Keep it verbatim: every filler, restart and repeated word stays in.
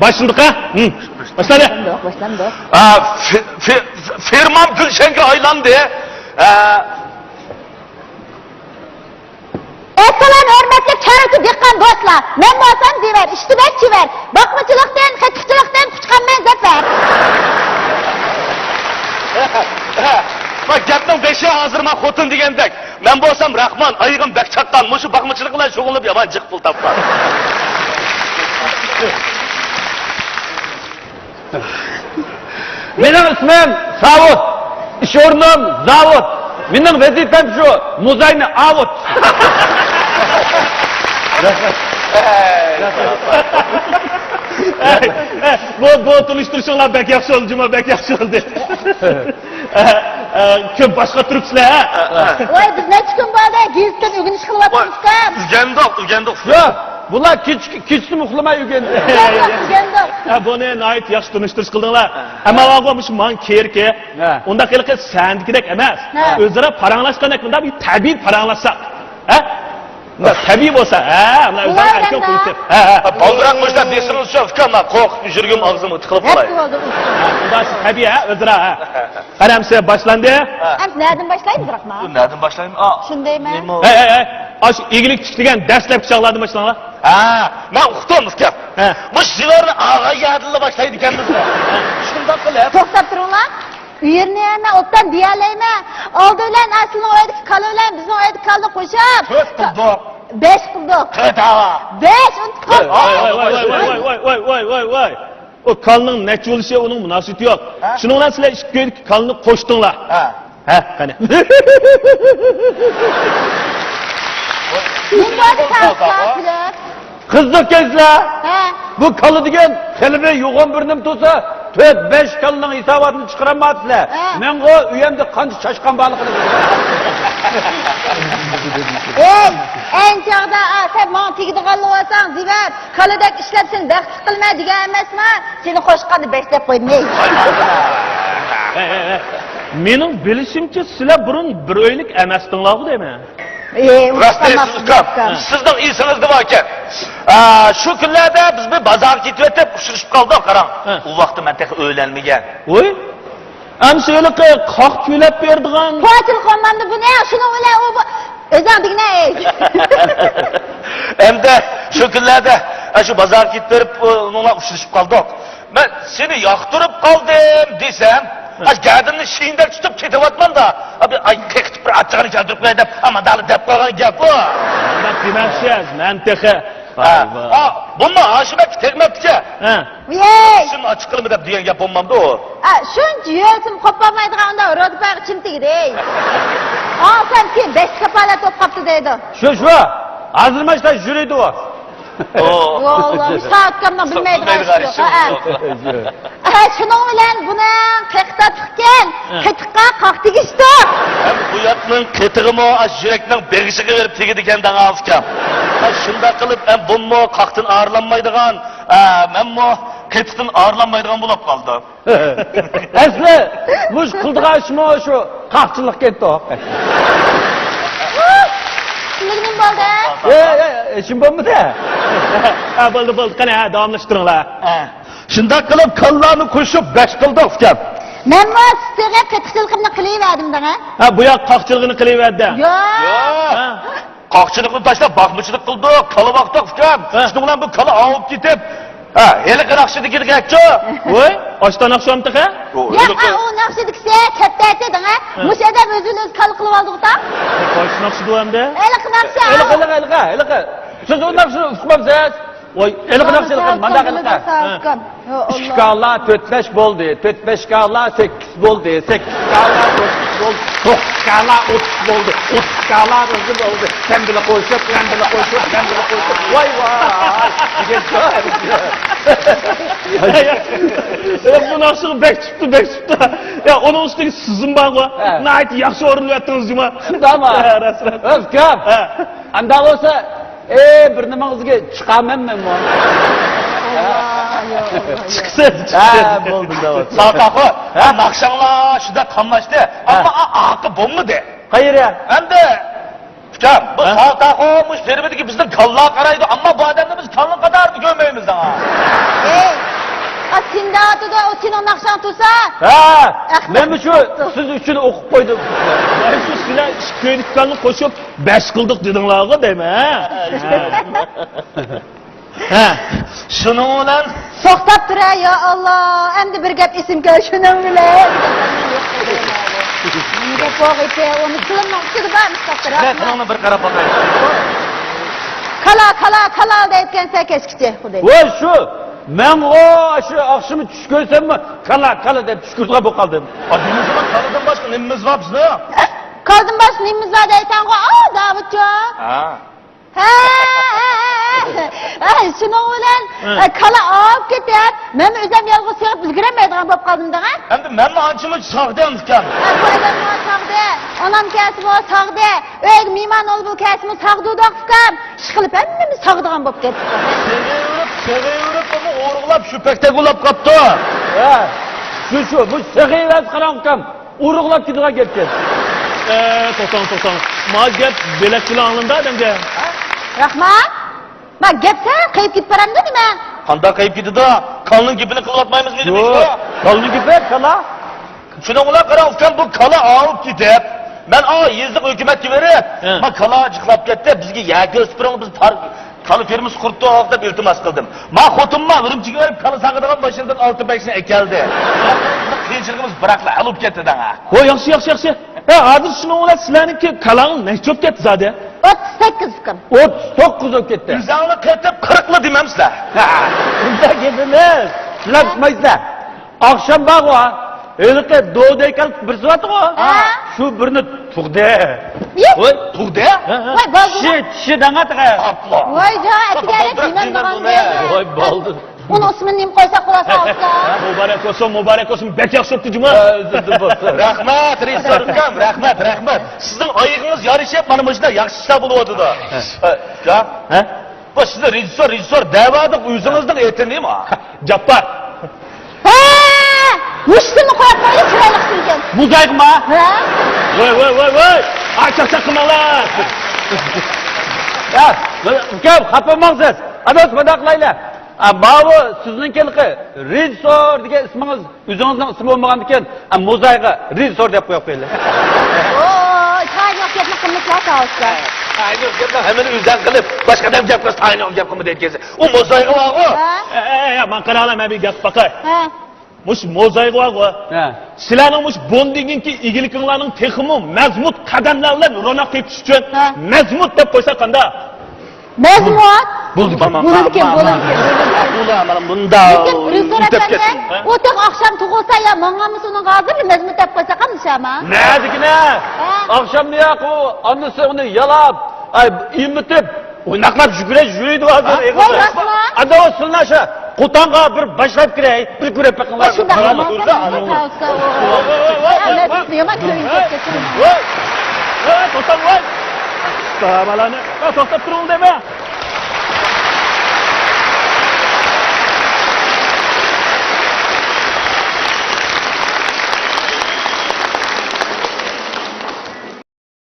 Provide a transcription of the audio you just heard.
باشلىدۇق ھە؟ ھىم. باشلاندى. باشلاندۇق، باشلاندۇق. ئا، فى-، فى-، فىرمام گۈلشەنگە ئايلاندى. ئا. ئەسسالام، ھۆرمەتلىك چارۋىچى دېھقان دوستلار. مەن بولسام زېۋەر، ئىشتىمەن چېۋەر. باقمىچىلىقتىن، قېتىقچىلىقتىن قۇچقانمەن زەپەر. ما گەپنىڭ بېشى ھازىر ما خوتۇن دېگەندەك. مەن بولسام راخمان، ئايىغىم بەك چاققان، مۇشۇ باقمىچىلىق بىلەن شۇغۇللىنىپ يامان جىق پۇل تاپقان. مېنىڭ ئىسمىم ساۋۇت، ئىش ئورنۇم زاۋۇت. مېنىڭ ۋەزىپەم شۇ، مۇزاينى ئاۋۇت. بۇ، بۇ تونۇشتۇرۇشۇڭلار بەك ياخشى بولدى، جۇما، بەك ياخشى بولدى. ئە، ئە، كۆپ باش قاتۇرۇپسىلەر، ھە؟ ۋاي، بىز نەچچە كۈن بولدى گېزىتتىن ئۆگىنىش قىلىۋاتىمىزكەن. ئۆگەندۇق، ئۆگەندۇق. ياق، بۇلار كېچە، كېچىسىمۇ ئۇخلىماي ئۆگەندى. ئۆگەندۇق، ئۆگەندۇق. ھە، بۇنى ناھايىتى ياخشى تونۇشتۇرۇش قىلدىڭلار. ھە. ئەمما ۋاغۇ مۇشۇ ماڭا كېرىكى. ھە. ئۇنداق ھېلىقى سەھنىدىكىدەك ئەمەس. ھە. ئۆزئارا پاراڭلاشقاندەك، مۇنداق بىر تەبىئىي پاراڭلاشساق. ھە؟ مۇنداق تەبىئىي بولسا، ھە، مۇنداق ئۆزئارا ئەركىن كونسېپت. ھە، ھە. بالدۇراق مۇشۇنداق دېسىڭىزچۇ، ئۇكام، مەن قورقۇپ يۈرىكىم ئاغزىمغا تىقىلىپ قالاي. ھە، مۇنداق تەبىئىي، ھە، ئۆزئارا، ھە. قەلەمسە باشلاندى. ھە. ئەمدى نەدىن باشلايمىز، راخمان؟ بۇ نەدىن باشلايمىز؟ ئا، شۇندايمۇ؟ نېمە؟ ھەي، ھەي، ھەي. ئاشۇ ئىگىلىك تىكلىگەن دەسلەپكى چاغلاردىن باشلاڭلار. ھە، مەن ئۇقتۇم، ئۇكام. ھە. مۇشۇ زىۋەرنى ئالغان يەردىنلا باشلايدىكەنمىز. شۇنداق قىلىپ. توختاپ تۇرۇڭلار. ئۇ يەرنى يەنە ئوبدان دېيەلەيمەن. ئالدى بىلەن ئا، سىلىنىڭ ئۆيدىكى كالا بىلەن بىزنىڭ ئۆيدىكى كالىنى قوشۇپ، تۆت قىلدۇق. بەش قىلدۇق. تۆت ھاۋا. بەش، ئۇنتۇپ قاپتۇ. ۋاي، ۋاي، ۋاي. ئۇ كالىنىڭ نەچچە بولۇشى ئۇنىڭ مۇناسىۋىتى يوق. ھە؟ شۇنىڭ بىلەن سىلەر ئىككى ئۆيدىكى كالىنى قوشتۇڭلار. ھە. ھە، قېنى. نېمە بولدى، ساڭا كۈلۈپ؟ قىزىق گەپلەر. ھە. بۇ كالا دېگەن تەلىپى يوغان بىر نېمە تۇرسا، تۆت، بەش كالىنىڭ ھېساباتىنى چىقىرالمايسىلەر. ھە. مەنغۇ ئۆيەمدە قانچە چاشقان بارلىقىنى بىلىمەن. ئەي، ئەينى چاغدا، ئا، سەن ماڭا تېگىدىغانلا بولساڭ، زىبەر، كالىدەك ئىشلەپ سېنى بەختلىك قىلىمەن دېگەن ئەمەسما؟ سېنى قوشقاندا بەش دەپ قويدۇم، ھەي. ھەي، ھەي، ھەي. مېنىڭ بىلىشىمچە، سىلەر بۇرۇن بىر ئۆيلۈك ئەمەستىڭلارغۇ دەيمەن. ئى، راست دەيسىز، ئۇكام. سىزنىڭ ئېسىڭىزدە باركەن. ئا، شۇ كۈنلەردە بىز بىر بازارغا كېتىۋېتىپ ئۇچرىشىپ قالدۇق، قاراڭ. ھە. ئۇ ۋاقىتتا مەن تېخى ئۆيلەنمىگەن. ۋوي. ئەمسە ھېلىقى قاق كۈيلەپ بېرىدىغان. پوچىلىق بولمامدۇ بۇنى؟ شۇنىڭ بىلەن ئۇ بۇ، ئۆزۈڭ دېگىنە، ئەي. ئەمدى شۇ كۈنلەردە، ئا، شۇ بازارغا كېتىپ بېرىپ، ئۇنىڭ بىلەن ئۇچرىشىپ قالدۇق. مەن سېنى ياقتۇرۇپ قالدىم دېسەم، ھە. ئاشۇ گەدىنىنى شىندەك تۇتۇپ كېتىۋاتىمەن-دە. ئاي، قېقىتىپ بىر ئاچچىقىنى كەلتۈرۈپ قوياي دەپ، ئامادانلا دەپ قويغان گەپۇ. ئۇنداق دېمەمسىز، مەن تېخى. ھە. ۋاي، ۋاي. ئا، بۇمۇ ھاشىم ئاكا تەگمەپتىكەن. ھە. ۋىيەي! شۇنى ئاچچىق قىلىمەن دەپ دېگەن گەپ بولمامدۇ؟ ئا، شۇنچە يۆلسىمۇ قوپالمايدىغان ئۇنداق رودىپاغا چىم تېگىدى. ئا، سەن كېيىن بەش كاپالەت بولۇپ قاپتۇ دەيدۇ. شۇ، شۇ. ھازىر مانا شۇنداق يۈرىدۇ ئۇ. ئوو. ۋاللا، مۇشۇ ئۇكامنىڭ بىلمەيدىغان ئىشى يوق. ھە. ھە، شۇنىڭ بىلەن بۇنىڭ قېقى تاتلىقكەن. ھە. قېتىققا قاق تېگىشتۇق. ھەم ئۇ ياقنىڭ قېتىقىمۇ ئاشۇ يۈرەكنىڭ بېغىشىغا بېرىپ تېگىدىكەن دەڭ ئۇكام. ھە، شۇنداق قىلىپ ھەم بۇمۇ قاقتىن ئايرىلالمايدىغان، ھە، مەنمۇ قېتىقتىن ئايرىلالمايدىغان بولۇپ قالدىم. ئەسلى مۇشۇ قىلىدىغان ئىشمۇ شۇ قاقچىلىق كەتتى. نېمە بولدى؟ يا، يا، يا، ئىشىم بولمىدى. ھە، بولدى، بولدى. قېنى، ھە، داۋاملاشتۇرۇڭلار. ھە. شۇنداق قىلىپ كالىلارنى قوشۇپ بەش قىلدۇق ئۇكام. مەنمۇ سىزگە قېتىقچىلىقىمنى قىلىۋەردىم دەڭە. ھە، بۇ ياق قاقچىلىقىنى قىلىۋەردى. ياق. ھە. قاقچىلىقنى تاشلاپ باقمىچىلىق قىلدۇق، كالا باقتۇق ئۇكام. ھە. شۇنىڭ بىلەن بۇ كالا ئاۋۇپ كېتىپ، ھە، ھېلىقى ناخشىدىكىدەكچۇ. ۋوي، ئاشتا ناخشام تېخى؟ ياق، ئۇ ناخشىدىكىسى كەپتەتى دەڭە. ھە. مۇشۇ ئادەم ئۆزىنى ئۆزى كالا قىلىۋالدىغۇ تا. قايسى ناخشىدۇ ئەمدى؟ ھېلىقى ناخشا. ھېلىقى، ھېلىقى، ھېلىقى، ھېلىقى. سىز ئۇ ناخشىنى ئۇقمامسىز؟ ۋاي، ھېلىقى ناخشا، ھېلىقى، مانداق ھېلىقى. ئىككى كالا تۆت بەش بولدى، تۆت بەش كالا سەككىز بولدى، سەككىز كالا توققۇز بولدى، توققۇز كالا ئوتتۇز بولدى، ئوتتۇز كالا بىر بولدى. سەن بىلەن قوشۇپ، مەن بىلەن قوشۇپ، مەن بىلەن قوشۇپ. ۋاي، ۋاي دېگەن. يا، بۇ ناخشىغا بەك چىقتى، بەك چىقتى. يا، ئۇنىڭ ئۈستىگە سىزىم بارغۇ. ھە. ناھايىتى ياخشى ئورۇنلىۋەتتىڭىز جۇما. شۇنداقمۇ؟ ھە، راست، راست. ئۆزكەم. ھە. ئەمدى بولسا ئەي، بىر نېمىڭىزگە چىقارمەن مەنمۇ. چىقسىز، چىقسىز. ھە، بولدى، بولدى. ساۋۇت ئاخۇن، ھە؟ ناخشاڭلار شۇنداق قاملاشتى. ھە. ئەمما ئا-، ئاقى بولمىدى. قەيەر؟ ئەمدى، ئۇكام، بۇ، ھە؟ ساۋۇت ئاخۇن مۇشۇ فېرمىدىكى بىزنىڭ كالىلارغا قارايدۇ، ئەمما بۇ ئادەمنى بىز كالىنىڭ قاتارىدا كۆرمەيمىز دەڭا. ئەي، دەۋاتىدۇ، ئۇ سېنىڭ ناخشاڭ تۇرسا. ھە، ئەخمەق. مەنمۇ شۇ سىز ئۈچۈن ئوقۇپ قويدۇم. مەن شۇ سىلەر ئىككى كۆيدۈككەننى قوشۇپ بەش قىلدۇق دېدىڭلارغۇ دەيمەن، ھە؟ ھە. شۇنىڭ بىلەن توختاپ تۇرە، يا ئاللا، ئەمدى بىر گەپ ئېسىمگە كەل، شۇنىڭ بىلەن. نېمە گەپ بولغىيتى؟ ئۇنى تىلىمنىڭ ئۇچىدا بار، توختاپ تۇرە. سىلەر تىلىڭنى بىر قاراپ باقايلى. كالا، كالا، كالا دەيدىكەنسەن كەچكىچە، خۇددى. ۋاي شۇ، مەنغۇ ئاشۇ ئاخشىمى چۈش كۆرسەممۇ، كالا، كالا دەپ چۈش كۆرىدىغان بولۇپ قالدىم. ئا، دېمىسىلا، كالىدىن باشقا نېمىمىز بار بىزنىڭ؟ كالىدىن باشقا نېمىمىز بار دەيسەنغۇ، ئا، داۋۇتجان. ھە. ھە، ھە، ھە، ھە. ھە، شۇنىڭ بىلەن، ھە. ئە، كالا ئاۋۇپ كېتىپ، مەنمۇ ئۆزۈم يالغۇز سېغىپ ئۈلگۈرەلمەيدىغان بولۇپ قالدىم دەڭە. ئەمدى مەنمۇ ئانچىمۇ ساغدىم ئۇكام. ھە، بۇ ئادەممۇ ساغدى، ئانام كەلسىمۇ ساغدى، ئۆيگە مېھمان ئولبۇل كەلسىمۇ ساغدۇردۇق ئۇكام. ئىشقىلىپ ھەممىمىز ساغىدىغان بولۇپ كەتتۇق. سېغىۋېرىپ، سېغىۋېرىپ، ئۇمۇ ئورۇقلاپ شۇ پەكتەك بولاپ قاپتۇ. ھە، شۇ، شۇ، بۇ سېغىۋەرسە قاراڭ ئۇكام. ئورۇقلاپ كېتىدىغان گەپكەن. ئە، توختاڭ، توختاڭ. ما گەپ بۆلەك بىلەن ئاڭلىنىدۇ ئادەمگە. رەھمان، ما گەپ سەل قېيىپ كېتىپ بارامدۇ نېمە؟ قانداق قېيىپ كېتىدۇ؟ كالىنىڭ گېپىنى قىلىۋاتمايمىزمۇ دېمەكچى؟ يوق، كالىنىڭ گېپى كالا. شۇنىڭ بىلەن قاراڭ ئۇكام، بۇ كالا ئاۋۇپ كېتىپ، مەن ئا يېزىلىق ھۆكۈمەتكە بېرىپ، ھە. ما كالا جىقلاپ كەتتى، بىزگە يەر كۆرسىتىپ بېرىڭ، بىز تار-، كالا فېرمىسى قۇرۇپ توق دەپ ئىلتىماس قىلدىم. ما خوتۇنما ئۈرۈمچىگە بېرىپ كالا ساغىدىغان ماشىنىدىن ئالتە بەشنى ئەكەلدى. قىيىنچىلىقىمىز بىراقلا ھەل بولۇپ كەتتى دەڭا. ھو، ياخشى، ياخشى، ياخشى. ھە، ھازىر شۇنىڭ بىلەن سىلەرنىڭكى كالاڭ نەچچە بولۇپ كەتتى زادى؟ ئوتتۇز سەككىز ئۇكام. ئوتتۇز توققۇز بولۇپ كەتتى. ئۆزۈڭلار قېتىپ قىرىقلا دېمەمسىلەر. ھە، ئۇنداق گەپ ئەمەس. سىلەر ئۇقمايسىلەر. ئاخشام بارغۇ، ھېلىقى دودەي كالىپ بىرسى بارتىغۇ. ھە؟ شۇ بىرنى تۇغدى. يە؟ ۋاي، تۇغدى؟ ھە، ھە. ۋاي، بالدۇر. چىشى، چىشى دەڭە تېخى. ئاپلا. ۋاي، جا، ئەتىگەن دېمەم دېگەن. ۋاي، بالدۇر. ئۇنىڭ ئىسمىنى نېمە قويساق بولار، ساڭا؟ مۇبارەك بولسۇن، مۇبارەك بولسۇن. بەك ياخشى بوپتۇ جۇمۇ. رەھمەت، رېژىسسور ئۇكام، رەھمەت، رەھمەت. سىزنىڭ ئايىغىڭىز يارىشىپ، مانا مۇشۇنداق ياخشى ئىشلار بولۇۋاتىدۇ. ھە. ئۇكام؟ ھە؟ بۇ سىزنى رېژىسسور، رېژىسسور دەۋاتىدۇ، ئۆزىڭىزنىڭ ئېتى نېمە؟ جاپپار. ھە! مۇشتىمۇ قويۇپ قويدى، چىرايلىق ئىكەن. مۇزايغىما؟ ھە؟ ۋاي، ۋاي، ۋاي، ۋاي! ئاي، چاقچاق قىلماڭلار! يا، ئۇكام، خاپا بولماڭ سىز. ئانا، مۇنداق قىلايلى. ئا، ماۋۇ سىزنىڭكى ھېلىقى رېژىسسور دېگەن ئىسمىڭىز ئۆزىڭىزنىڭ ئىسمى بولمىغاندىكىن، ئا، مۇزايغا رېژىسسور دەپ قويۇپ قويىلى. ۋوي، تايىنلىق گەپنى قىلمىسىلا، ساۋۇستا. تايىنلىق گەپنى ھەممىنى ئۆزۈڭ قىلىپ، باشقا ئادەم گەپ قىلسا، تايىنلىق گەپ قىلما دەيدىكەنسىز. ئۇ مۇزايغا بارغۇ. ھە؟ ئە، ئە، ئە، ماڭا قاراڭلار، مەن بىر گەپ باقاي. ھە. مۇشۇ مۇزايغا بارغۇ. ھە. سىلەرنىڭ مۇشۇ بۇندىن كېيىنكى ئىگىلىكىڭلارنىڭ تېخىمۇ مەزمۇت قەدەملەر بىلەن روناق تېپىش ئۈچۈن، ھە، مەزمۇت دەپ قويسا قانداق؟ مەزمۇت؟ بولىدىكەن، بولىدىكەن، بولىدىكەن. ئۇلار مانا مۇنداق لېكىن رېژىسسور ئەپەندى، ئۇ تېخى ئاخشام تۇغۇلسا يا ماڭالمىسا ئۇنىڭغا ھازىر بىر مەزمۇت دەپ قويساق قامدىشى ئەما؟ نەدىكىنە؟ ھە؟ ئاخشامدا ياق ئۇ ئانىسى ئۇنى يالاپ، ئاي، ئېمىتىپ، ئويناقلاپ يۈگۈرە يۈرىدۇ ھازىر. ۋاي، ئېغىزى. راستمۇ؟ ئادا ئۇ سىلنى ئاشا قوتانغا بىر باشلاپ كىرەي، بىر كۆرۈپ بېقىڭلار. شۇنداق. ۋاي، ۋاي، ۋاي، ۋاي. يامان كۆيۈپ كەتتى. ۋاي، ۋاي، توختاڭ، ۋاي. بالانى، ۋاي، توختاپ تۇرۇڭ دەيمەن.